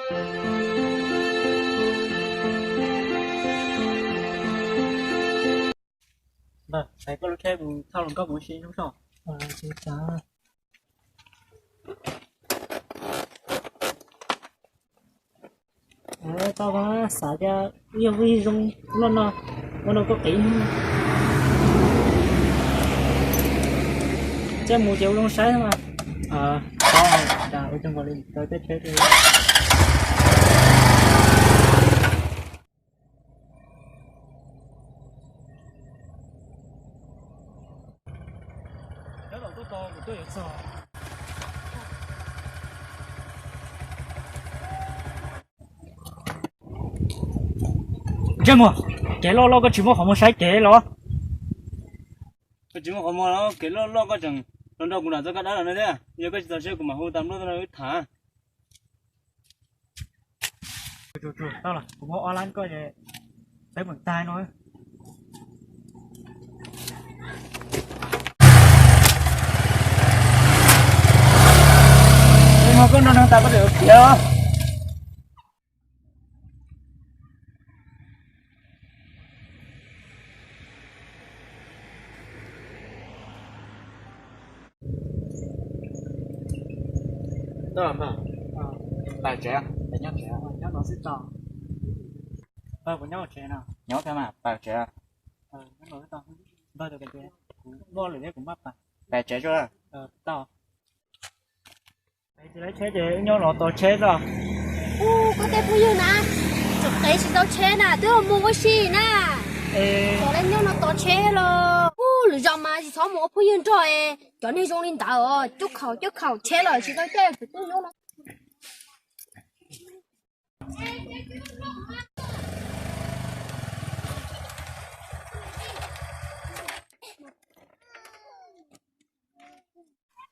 Npawg, hais koj lub tsheb kuv thauj los koj mus ua si hnub so. Tau xav tias yog vim zoo loj no, ua no koj qiv hnub. Thiaj mus ces ua zoo saib mas. Ua zoo nkaus li tau tej tsheb. Ntsej muag, kev loj loj koj tsis muab qhov muag saib kev los? Koj tsis muab qhov muag los kev loj loj koj tseem los nrog kuv nram txoj kab dab los no thiab. Yog koj tsis txaus siab kuv mam hu tas nplua tuaj no wb tham. Tau los kuv muab ob lab koj es peb mus tag no. Koj nrog neeg tas koj tseem tiav. Tau, npawg, pais tsev, nyob tsev. Npawg, kuv nyob tsev no. Nyob thiab mas, pais tsev. Npawg, kuv muaj lwm thiab kuv maj pais. Pais tsev tso. Tau. Tsis lawv tsheb ces wb nyob no tos tsheb tso. Ub, koj tej phooj ywg na, tseem qev tsis tau tsheb na, twb mus ua si na. Kom lawv nyob no tos tsheb los. Ub, lwm zaus mas tsis txhob mus ua phooj ywg nrog cov neeg zoo li ntawd os, cub khaum cub khaum tsheb los tsis tau caij, kuv twb nyob no.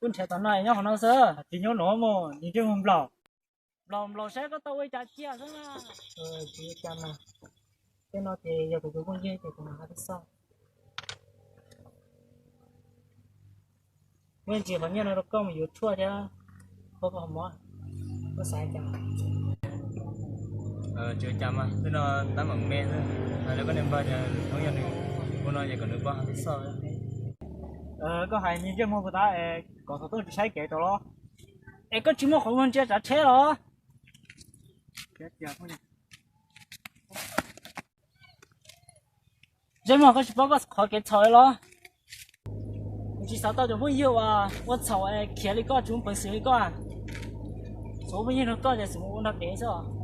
Kuv nrhiav tom no nyob qhov no xwb, tsis nyob no mus, nws twb mus nplaum. Nplaum nplaum saib koj tau ua cas cia xwb na. Tsis ua cas mas, tej no ces yog kuv tus phooj ywg ces kuv mam hais tib xoj. Muaj ntsis qhov nyiaj no rau koj mus yuav tshuaj thiab, koj mov, koj xav cas? Tsis ua cas mas, tej no tab mam me xwb, hais rau koj niag npawg tias hnub yog nws ua no ces kom nws pab hais tib xoj. Koj hais ntsej muag puas tab es kom thaum twg tsis saib kev rau los? Es koj tsis muaj qhov muag ntsia tsav tsheb los? Ntsej muag, koj tsis paub koj qhov kev txhaum los? Kuv tsis xav tau cov phooj ywg uas ua txhaum khiav li koj, tsis muaj peev xwm li koj. Txhua phooj ywg nrog koj ces txhua mus ua nrog dev xwb.